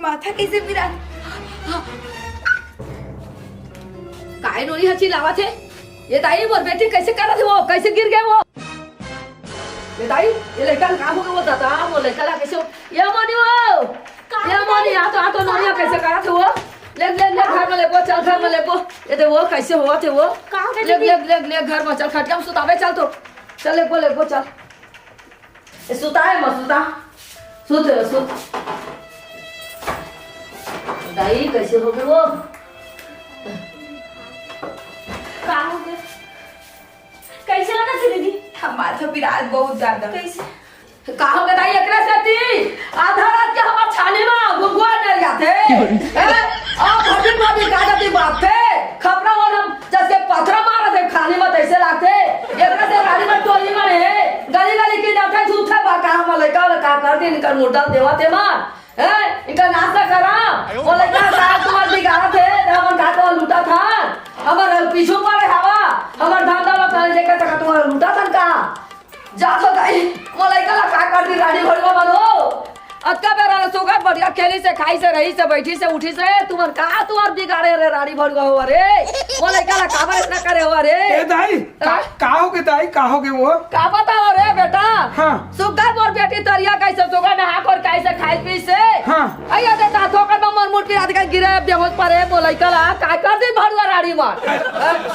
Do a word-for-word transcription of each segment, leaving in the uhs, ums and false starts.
माथा कैसे पिरात? काय नोनी ह चिल्लावत हे? ये दाई, मोर बेटी कैसे करत हे वो? कैसे गिर गए वो? ये दाई, ये लइका ल का हो गए वो दादा? वो लइका ला कैसे हो? ये मोनी वो! ये मोनी, आ तो, आ तो नोनी ह कैसे करत हे वो? ले, ले, ले, घर में लेबो, चल घर में लेबो। ये दे वो कैसे होवत हे वो? का हो गए ले, दीदी? ले, ले, ले, घर में चल, खटिया में सुतावे चल तो। चल लेबो, लेबो, चल। ए, सुता हे, मत सुता। सुत, सुत। दाई, कैसे हो गए वो? का हो गए? कैसे लगत हे दीदी? हम माथा पिरात बहुत ज्यादा। कैसे? का हो गए दाई, एकरे सेती आधा रात के हमर छानी में घुघुआ डर जाथे। हैं? आ भाभी, भाभी का जाती बात थे? खपरा और हम जैसे पथरा मारत हे खानी में, तैसे लागथे। एकरा से गाड़ी में टोली में हे, गली गली की जाथे, झूठे बा का हम लइका वाला का कर दिन कर मुर्दा देवा ते मार। हैं? इनका नाश्ता करा, वो लइका साहब तुम्हार बिगाड़त हे, हमन का तो लूटा था, हमर पीछू पड़े हवा, हमर धंधा में पहले जेकर तक तुम्हार लूटा था का? जा तो दाई, वो लइका ला का कर दी रानी भड़ुआ मन हो? अतका बेरा ले सुगत बढ़िया खेली से, खाई से, रही से, बैठी से, उठी से, तुमन का तुमन बिगाड़े रे रानी भड़ुआ हो रे? वो लइका ला काबर इतना करे हो रे? ए दाई, का, हाँ? का हो गे दाई, का हो गे वो? का बताओ रे बेटा? हाँ। सुगत मोर बेटी तरिया कैसे सुगत नहा कर कैसे खाई पी से? हाँ। अइया दे ता थोकर में मोर मुड़ पिरात के गिरे बेहोश परे, वो लइका ला का कर दी भड़ुआ रानी मार?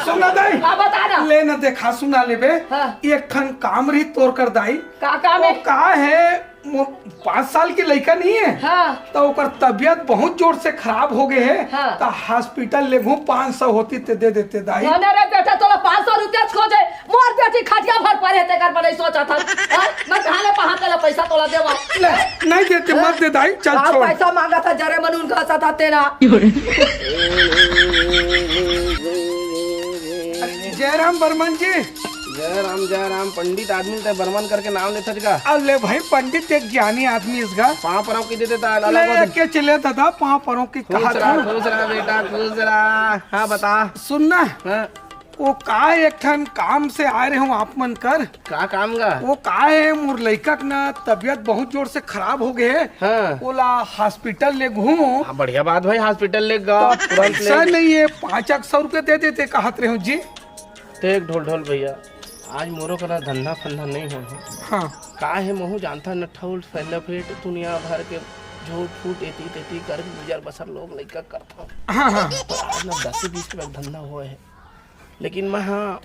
सुन ना दाई। का बता ना? ले ना देखा, सुना लेबे। हाँ। एक ठन काम रही तोर कर दाई। का काम वो हे? का हे, मो-, पाँच साल के लइका नहीं हे? हाँ। तो ओकर तबियत बहुत जोर से खराब हो गए हे। हाँ। तो हॉस्पिटल ले घूम, पाँच सौ होती ते दे देते दाई। ना, ना रे बेटा, तोला पाँच सौ रुपया खोजे, मोर बेटी खटिया भर पड़े हे, तेकर पर नहीं सोचा था। हाँ? मैं कहाँ ले पहा तेला पैसा तोला देवा? ले, नहीं देते, मत दे दाई, चल हाँ, छोड़। पैसा मांगा था, जरे मन उनका सा था तेरा। जयराम बर्मन जी। जय राम, जय राम। पंडित आदमी ते बर्मन करके नाम लेथस का? अरे भाई, पंडित एक ज्ञानी आदमी इसका। पाँव परव की देते ता, लाला ले, को। के चले दादा, पाँव परव की खुश कहा रहा, था। खुश रहा बेटा, खुश रहा। हाँ, बता। सुन ना, हाँ। वो का एक ठन काम से आए रहे हूँ आप मन कर। का काम का? वो का हे, मोर लइका के ना तबियत बहुत जोर से खराब हो गए हे। हाँ। ओला हॉस्पिटल ले घूम। हाँ, बढ़िया बात भाई, हॉस्पिटल ले गा, तो तुरंत ले। पैसा नहीं हे, पाँच एक सौ रुपया दे देते कहत रहे हूँ जी। देख ढोल ढोल भैया, आज मोरो करा धंधा फंधा नहीं हो। हाँ। का हे, महू जानता न ठौल फैले फेट दुनिया भर के झूठ फूट एती तेती कर गुजर बसर लोग लइका करता। हाँ, हाँ। पर आज ना दस बीस के धंधा होए हे, लेकिन मैं हाँ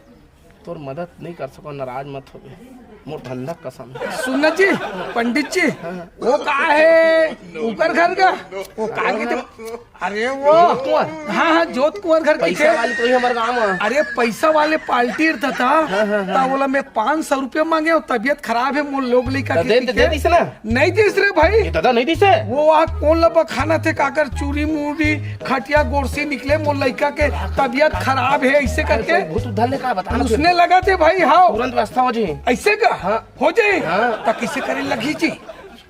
तोर मदद नहीं कर सको, नाराज मत होबे, मोर धंधा कसम हे। सुन जी, पंडित जी, हाँ। वो का हे, ओकर घर का, वो का के अरे वो जोत कुंवर? हाँ, हाँ, जोत कुंवर घर पैसा किथे? वाली तो ही हमारे गाँव में। अरे पैसा वाले पार्टी रहता था, हाँ, हाँ, हाँ। ता बोला मैं पाँच सौ रुपया मांगे हूँ, तबियत खराब हे, मोर लोग लइका तो के दे, दे, पीछे। दे दिस ना? नहीं दिस रे भाई। ये दादा नहीं दिस हे? वो वहाँ कौन लबा खाना थे, काकर चूरी मूरी, खटिया गोरसी निकले, मोर लइका के तबियत खराब हे, ऐसे करके। भूत उद्धार ले का बता ना उसने फिर। लगा थे भाई, हाँ। तुरंत व्यवस्था हो जाए। ऐसे का? हाँ। हो जाए? हाँ। तो किसे करे लगी जी?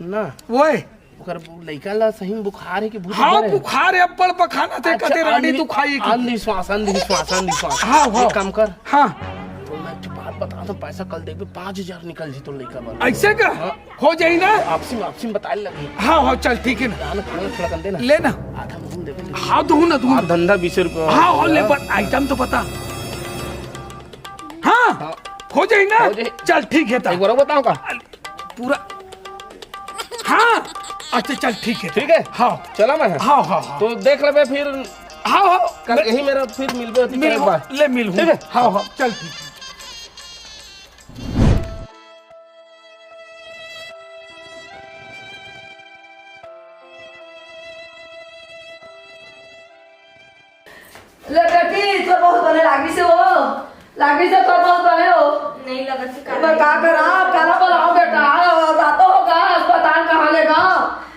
ना। वो है। ओकर लइका ला सही में बुखार हे कि भूत हाँ, उधर हे? बुखार हे, अब्बड़ बखाना थे, अच्छा, कदे रानी अंध-, तू खाई की। अंधविश्वास, अंधविश्वास, अंधविश्वास। हाँ, हाँ। एक काम कर। हाँ। तो मैं एक बात बता दूं, पैसा कल देबे, पाँच हजार निकल जी तो लइका बर। ऐसे का? हाँ। हो जाई ना? आपसी में, आपसी में बताए लगी। हाँ, हाँ, चल, ठीक हे ना। जान खाना थोड़ा कम दे ना। ले ना। आधा मुंह देबे। हाँ, दूँ ना, दूँ। और धंधा बीस रुपया। हाँ, हाँ, ले, पर आइटम तो बता। हाँ, हाँ। हो जाई ना? हो जाई। चल, ठीक हे, ता। एक बार और बताऊं का? पूरा। हाँ, अच्छा, चल, ठीक हे। ठीक हे? हाँ। चला मैं? हाँ, हाँ, हाँ। तो देख लेबे फिर। हाँ, हाँ। कल यही मेरा फिर मिलबे होती मिल, एक बार। ले, मिल हूँ। ठीक हे? हाँ, हाँ, चल, ठीक हे। ले बेटी, तोर बहुत बने लागिस हे वो। लागिस हे तोर बहुत बने हो। नहीं लगत हे, का एबर का करा, काला बोलाओ बेटा, रातो होगा, अस्पताल कहाँ लेगा?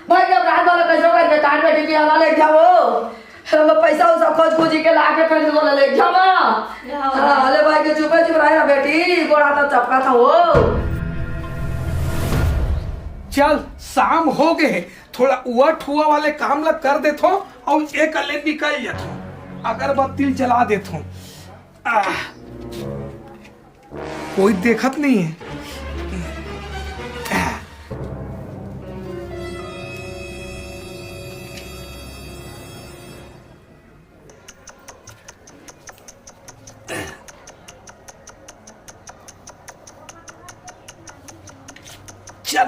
भाई, जब रात वाला कैसे कर बेकार बेटी की हवा ले जाओ। हम पैसा उसा खोज खोजी के लाके फिर बोला ले जाओ ना। हाँ। हाँ, ले भाई के चुपे चुप रहे ना बेटी, गोड़ा तो चपका था वो। चल, शाम हो गए, थोड़ा उआ ठुआ वाले काम ला कर देथो अउ एक ले निकल जथो, अगरबत्ती जला देथो। आह, कोई देखत नहीं हे। आह।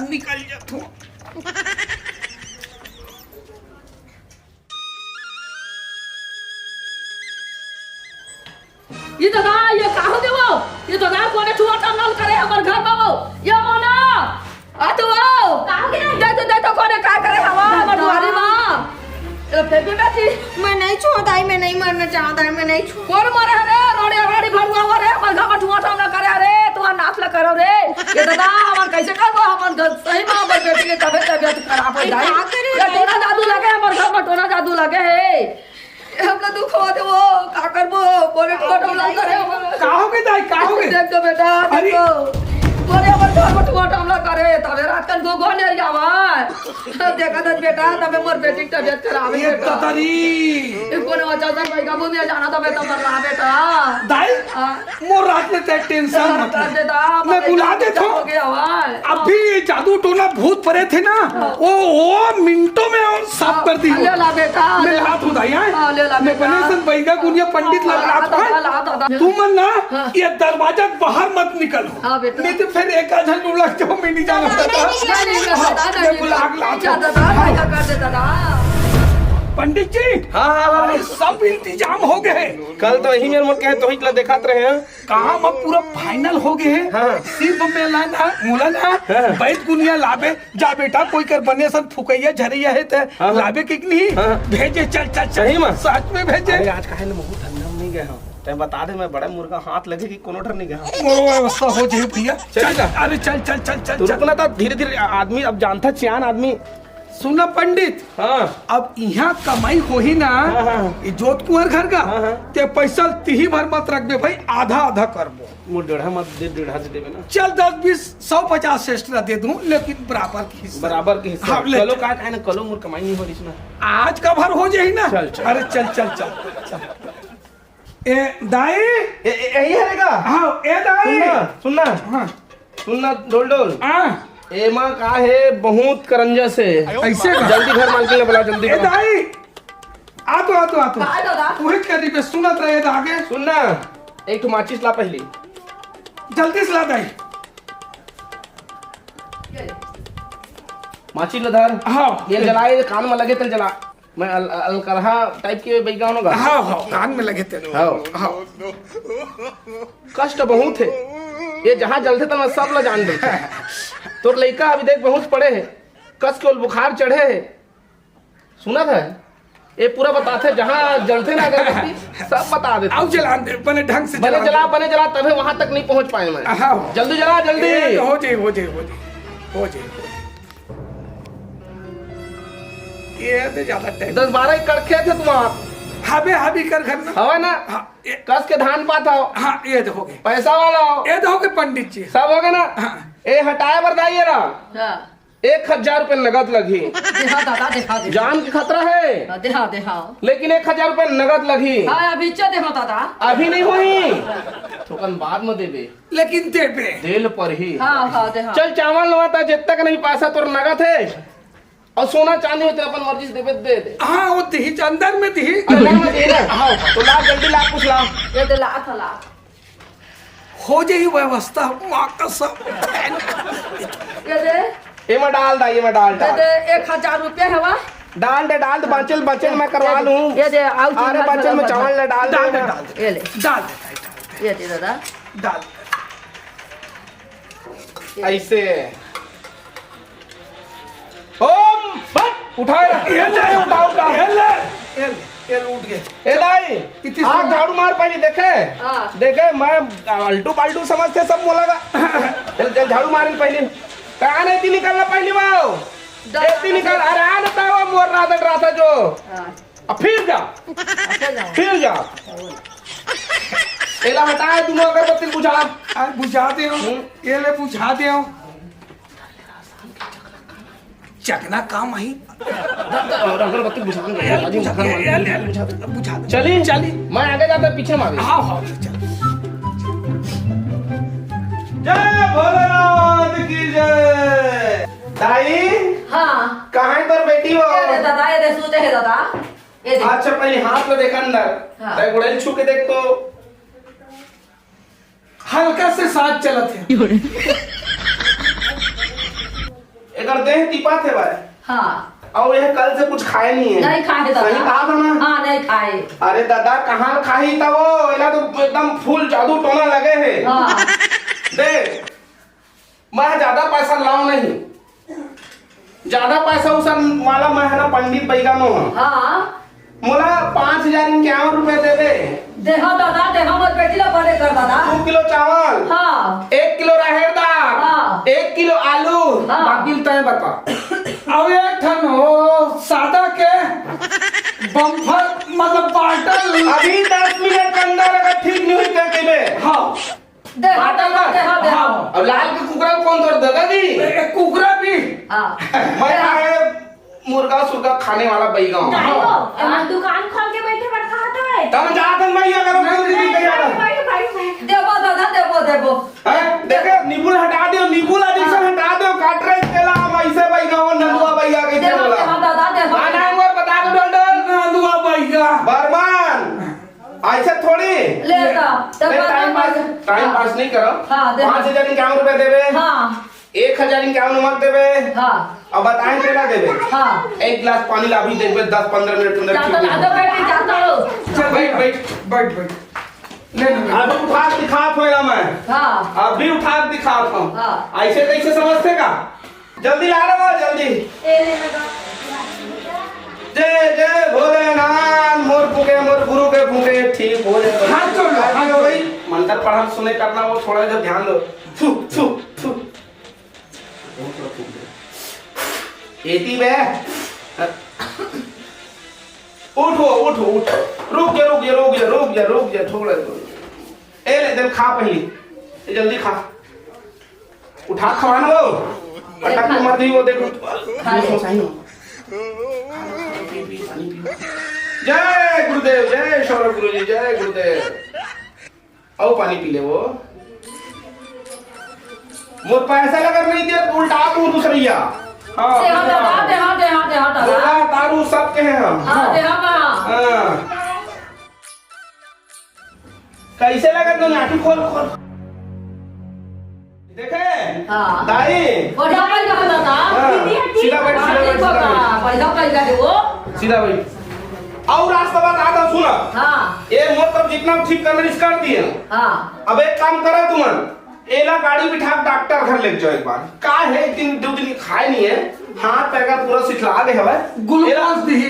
निकल जाथो। ये दादा, ये का हो गे वो? ये दादा, कोने ठुआ टंगल करे हमर घर में वो? ये मोना, आ तू वो? का हो गे? दे तो, दे तो, कोने का करे हवा हमर दुआरी में? ये फेंक दे बेटी। मैं नहीं छुआ दाई, मैं नहीं मरना चाहता है, मैं नहीं छुआ। कोन मरे हरे? रोड़े, रोड़ी भरुआ हो रे, हमर घर में ठुआ टंगल करे हरे, तू नाच ल करो रे। ये दादा, हमन कैसे करबो? हमन घर सही में हमर बेटी के तबे तबियत खराब हो जाए। का करे ये दाई? टोना जादू लगे, हमर घर में टोना जादू लगे हे। ए, हमला दुख होत हे वो, का करबो? बोले, टोटो लग करे हमर। का हो गे दाई, का हो गे? देख तो बेटा, अरे। देख तो। बोले, हमर घर में टोटो हमला करे, तबे रात कन गोगो नहीं आवा। देखा था बेटा, तबे मोर बेटी के तबियत खराब हे ये बेटा। ततरी। ए, कोने वजह से भाई काबू में जाना था बेटा, मरना बेटा। दाई, हाँ। मोर रात में ते टेंशन मत ले। दादा, मैं बुला देथों। हो गया हवा। अभी जादू टोना भूत परेत हे ना, हाँ। वो, वो मिनटों में वो साफ कर दी। ले ला बेटा, मैं ले ला। लात हूँ दाई, हाँ? हाँ, ले ला मैं बेटा। बने सन बैगा गुनिया पंडित ला हाँ, लात ला, हूँ। ला, ला, ला। तू मन ना, हाँ। ये दरवाजा के बाहर मत निकल। हाँ, बेटा। नहीं तो फिर एक आध झन उलझ जाओ, मैं नहीं जाना दादा, चाहता। नहीं, नहीं, नहीं, दादा, मैं नहीं, बुला के लात हूँ। दादा, दादा, दादा, कर दे, दादा। पंडित जी, हाँ, हाँ, हाँ। अरे, सब इंतजाम हो गए। कल तो यही मेरे मन के है, तो ही ला देखात रहे हैं। काम अब पूरा final हो गए है। हाँ। सिर्फ मेला ना, मोला ना, हाँ। बैत गुनिया लाबे, जा बेटा, कोई कर बने सन फुकैया झरैया हे ते हाँ, हाँ। लाबे के नहीं? हाँ। भेजे, चल, चल, चल। सही में? सच में भेजे। अरे, आज काहे न महू धंधा में नहीं गए हम। तैं बता दे, मैं बड़ा मुर्गा हाथ लगे कि कोनो डर नहीं गया। मोरो व्यवस्था हो जाए भैया। चल चल, ना। अरे चल, चल, चल, चल, तू चल। रुक ना, तो धीरे-धीरे आदमी अब जानता, सियान आदमी। सुना पंडित, हाँ। अब इहाँ कमाई होही ना, हाँ, हाँ, हाँ। ये जोत कुंवर घर का, हाँ, हाँ। ते पैसा तिही भर मत रखबे भाई, आधा आधा करबो। मोर डेढ़ा मत दे, डेढ़ा दे देबे ना। चल दस बीस, सौ पचास extra दे दूँ, लेकिन बराबर के हिस्सा। बराबर के हिस्सा। हाँ, ले कलो चल। का, काहे ना कलो मोर कमाई नहीं हो रही ना। आज का भर हो जाही ना। चल, चल। अरे चल, चल, चल, चल। ए, दाई। ए, ए, यही हरे का? हाँ, ए दाई। सुन ना, सुन ना। हाँ। सुन ना, डोल डोल। हाँ। एमा का हे, बहुत करंजस हे। ऐसे का? जल्दी घर मालकिन ला बुला, जल्दी ए बुला। दाई, आ तो, आ तो, आ तो। काय दादा? उहे करी बे, सुनत रहे दा आगे। सुन ना, एक ठो माचिस ला पहली। जल्दी से ला दाई। ये ले। माचिस ला धर। हाँ। ये जलाए, कान में लगे तेल जला। मैं अल-, अलकरहा type के बैगा होनो गा। हाँ, हाँ, कान में लगे तेरे। हाँ। हाँ। कष्ट बहुत हे। ये जहाँ जलथे त मैं सब ला जान देथे। तोर लइका अभी देख बहुत पड़े हे। कस के ओल बुखार चढ़े हे। सुनत हे? ये पूरा बताथे, जहाँ जलथे ना अगरबत्ती, सब बता देथे। आओ जलान दे, बने ढंग से बने जलान जला, दे। बने जला, तभे वहाँ तक नहीं पहुँच पाए मैं। हाँ। जल्दी जला, जल्दी। ए, हो जाए, हो जाए, हो जाए। हो जाए, हो जाए। ये तो ज्यादा time। दस बारह एकड़ खेत हे तुम्हार। हाबे, हाबी कर घर ना। हवा ना? हाँ, ये कस के धान पात हो। हाँ, ये तो हो गए। पैसा वाला हो। ये तो हो गए पंडित जी। सब हो गए ना? हाँ। ए हटाए बर दाई ये ना। हाँ। एक हजार रुपये नगद लगही। देहा दादा, देहा, देहा। जान के खतरा हे। हाँ, देहा, देहा। लेकिन एक हजार रुपये नगद लगही। हाँ, अभी च देहा दादा। अभी नहीं होही। थोकन बाद में देबे। लेकिन देबे। देल पर ही। हाँ, हाँ, देहा। चल चावल लवा ता, जितना नहीं पैसा तोर नगद हे। और सोना चांदी होते अपन मर्जी से देबे, दे दे। हाँ, वो दिही, अंदर में दिही। अंदर में दिही ना? हाँ। तो ला, जल्दी ला, कुछ ला। ये दे, ला, था, ला। हो जाही व्यवस्था, माँ कसम। ये दे। ये में डाल दा, ये में डाल, ये डाल। दे, एक हजार रुपया हवा। डाल दे, डाल दे, बांचल, बांचल मैं करवा ये दे, लूँ। ये दे, आओ, अरे, चूल्हा बांचल में धरा, चावल ले डाल दे डाल दे, ना। डाल दे। ये ले। डाल दे, डाल दे। ये दे दादा। डाल दे। ऐसे। ओम, बट, उठाए रख। ये ले, उठा, उठा। ये ले, ये ले, ये ले, उठ गए। ए दाई, इतनी हाथ सुंदर। झाड़ू मार पहले देखे। हाँ। देखे, मैं अल्टू पाल्टू समझते सब बोला का। चल, चल, झाड़ू मार पहले। कहाँ नहीं थी निकलना पहली बार? दा- एती निकल, अरे आ ना तावा मोर राधा राधा जो। हाँ। अब फिर जा। अच्छा जाओ। फिर जा। एला हटाए, दोनों अगरबत्ती बुझा। आ, बुझा दे हो। हम्म। ये ले बुझा दे हो। चकना काम आई। और अगरबत्ती बुझा दे। ये ले बुझा दे। बुझा दे। चली। चली। मैं आगे जाता, पीछे मारे। हाँ, हाँ, चल। जय भोलेनाथ की जय। दाई, हाँ। कहाँ है तोर बेटी वो? ये दे दादा, ये दे सूते है दादा। ये दे। अच्छा, पहले हाथ में देख अंदर। हाँ। दाई, गुड़ैल छू के देख तो। हल्का से सांस चलत है। एकर देह तिपा थे भाई। हाँ। अउ ये कल से कुछ खाए नहीं है। नहीं खाए दादा। सही कहा था ना? हाँ, नहीं खाए। अरे दादा, कहाँ खाही था वो? एला तो एकदम फुल जादू टोना लगे है। हाँ। देख, मैं ज्यादा पैसा लाऊं नहीं, ज्यादा पैसा उसन वाला मैं है ना पंडित बैगा नो हूँ। हाँ। मोला पाँच हजार इक्यावन रुपए दे दे। देहा दादा, देहा, मोर बेटी ला बने कर दादा। दो किलो चावल, हाँ। एक किलो राहेर दाल, हाँ। एक किलो आलू, हाँ। बाकी तय बता। अब एक ठन हो सादा के बम्फर, मतलब बाटल। अभी दस मिनट के अंदर अगर ठीक नहीं हुई तो देबे। हाँ। देहा, बाटा देहा, का? देहा, देहा। हाँ। अब लाल के कुकरा कौन तोड़ देगा जी? ए, ए, कुकरा भी। हाँ। मैं है मुर्गा सुर्गा खाने वाला बैगा हूँ। नहीं हो, एमन दुकान खोल के बैठे बर कहा था है। तब जात हन भैया करो, नहीं, क्यों नहीं, नहीं, नहीं, नहीं, नहीं, नहीं। देबो दादा, देबो, देबो। हैं? देखे, निबुल हटा दो, निबुल addiction हाँ। हटा दो, काट रहे तेला, हम ऐसे बैगा हूँ, नंदुआ भैया के देबो, बोला। देबो दादा, देबो। हाँ, नाम और बता दो, डंडन। नंदुआ भैया। बर्मन। ऐसे थोड़ी। ले दा, ले, दबा, time दबा। Pass, time हाँ। Pass नहीं करो। हाँ, दे। पाँच हजार इक्यावन रुपए देबे। हाँ। एक हजार इक्यावन मत देबे। हाँ। अब बताए केला देबे। हाँ। एक गिलास पानी ला, अभी देखबे, दस पन्द्रह मिनट के अंदर ठीक हो जाता जाएगा। बैठ, बैठ। बैठ, बैठ। ले, ले, ले। अभी उठा के दिखात होएला मैं। हाँ। अभी उठा के दिखात हूँ। हाँ। ऐसे कैसे समझते का? जल्दी ला रे बा, जल्दी। ए, ले लगा। जय जय भोलेनाथ, मोर फूके, मोर गुरु के फूके, ठीक हो जाए। हाथ जोड़ लो, हाथ जोड़ लो। भाई, मंत्र पढ़ा सुने करना, वो थोड़ा जो ध्यान दो। थू, थू, थू। एती बे। उठो, उठो, उठो। रुक जा, रुक जा, रुक जा, रुक जा, रुक जा, थोड़ा। ए, ले, दे, खा पहली। ए, जल्दी खा। उठा खवा ना वो। अटक के मर गई वो, देखो। खा ले। जय गुरुदेव, जय सौरभ गुरु जी, जय गुरुदेव। आओ पानी पी ले वो। मोर पैसा लगा नहीं दिया, उल्टा तू दूसरिया। हाँ। दे हाँ दादा, दे हाँ, दे हाँ, दे हाँ दादा। मुर्गा, दारू सब के हैं हम। हाँ, दे हाँ बा। हाँ। कैसे लगा तो नाटी खोल, खोल। देखे? हाँ। दाई। बढ़िया बैठा दादा। हाँ। सीधा बैठ, हाँ, सीधा बैठ, देखो सीधा का, बैठ। बढ़िया बैठा है वो। सीधा बैठ। और रास्ता बता दो, सुना। हाँ। ये मोर तरफ जितना ठीक करना, इस कर दिए। हाँ। अब एक काम करो तुमन, एला गाड़ी बिठा के डॉक्टर घर लेके जाओ एक बार। का है, एक दिन, दो दिन खाए नहीं है, हाथ पैर का पूरा सिथला गए हवे। ग्लूकोज एला दी।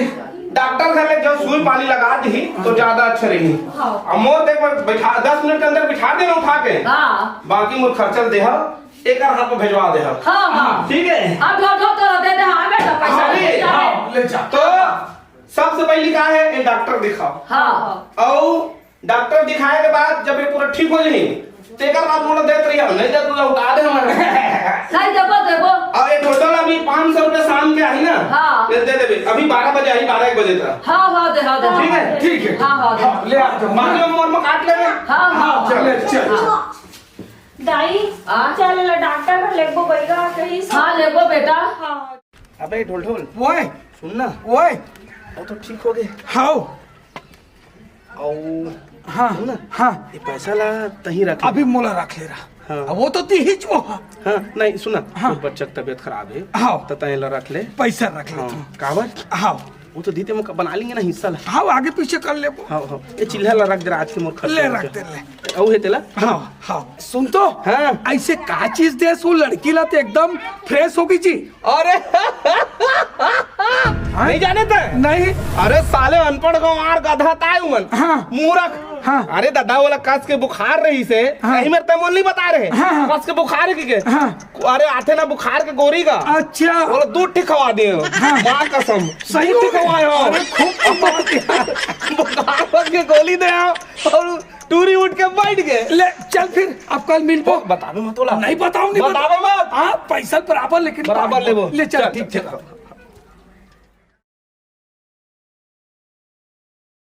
डॉक्टर घर लेके जाओ, सुई पानी लगा दी तो ज्यादा अच्छा रही। हाँ। अब मोर देख, बैठा, दस मिनट के अंदर बिठा देना उठा के। हाँ। बाकी मोर खर्चा दे, एकर हाथ में भेजवा दे। हाँ, हाँ। ठीक है? अब ढो ढो तो दे दे, हाँ बेटा, पैसा हाँ, ले जा। हाँ, ले जा। तो सबसे पहली का है, ये डॉक्टर दिखाओ। हाँ। और डॉक्टर दिखाए के बाद जब ये पूरा ठीक हो जाही, तेकर बाद मोला देत रही, हम नहीं देत, लौटा दे हमारे। नहीं देबो, देबो। और ये टोटल अभी पाँच सौ रुपए शाम के आई ना, हाँ। ये दे देबे। अभी बारह बजे आई, बारह एक बजे तक। हाँ, हाँ, दे, हाँ, दे। ठीक है? ठीक है। हाँ, हाँ, दे। हाँ, ले आ जाओ। मांगो मोर में काट लेबे। हाँ, हाँ, हाँ, चल, हाँ, चल। हाँ। दाई, हाँ? चल डॉक्टर कर लेबो बैगा कहीं से। हाँ, लेबो बेटा। हाँ। अबे ढोलढोल, ओए। सुन ना। ओए। वो तो ठीक हो गए। हाओ। अउ हाँ, सुन ना। हाँ। ये पैसा ला तहीं रख। अभी मोला रख ले रहा। हाँ। अब वो तो ती ही चो। हाँ, नहीं, सुन ना। हाँ। कुछ बच्चा के तबीयत खराब है। हाँ। तो तहीं ला रख ले। पैसा रख ले हाँ। तू। काबर? हाँ। वो तो दीदी में बना लेंगे ना हिस्सा ला। हाँ, आगे पीछे कर ले। हाँ, हाँ। ये चिल्ला ला रख दे रहा आज के मोर खर्चा ले हो रख गया। दे ले। अउ है तेला? हाँ, हाँ। सुन तो। हाँ। ऐसे का चीज दे सो लड़की ला तो एकदम fresh हो गई जी। अरे हाँ? नहीं जाने थे? नहीं। अरे साले अनपढ़ गंवार गधा ताय उमन। हाँ। मूरख। हाँ। अरे दादा वाला कस के बुखार रही से, हाँ। यही मेरे तमोल नहीं बता रहे। हाँ, हाँ। कस के बुखार है कि के? हाँ। अरे आथे ना बुखार के गोरी का। अच्छा। बोलो दूध ठीक खवा दिए हो। हाँ। माँ कसम। सही दूध ठीक में? खवाए हो। अरे खूब खवाए हो। बुखार के गोली दे आओ और टूरी उठ के बैठ गए। ले चल फिर, अब कल मिलबो। बतावे मत तोला। नहीं बताऊंगी, बतावे मत। हाँ, पैसा बराबर लेकिन बराबर लेबो। ले चल, चल, ठीक, चल। ठीक।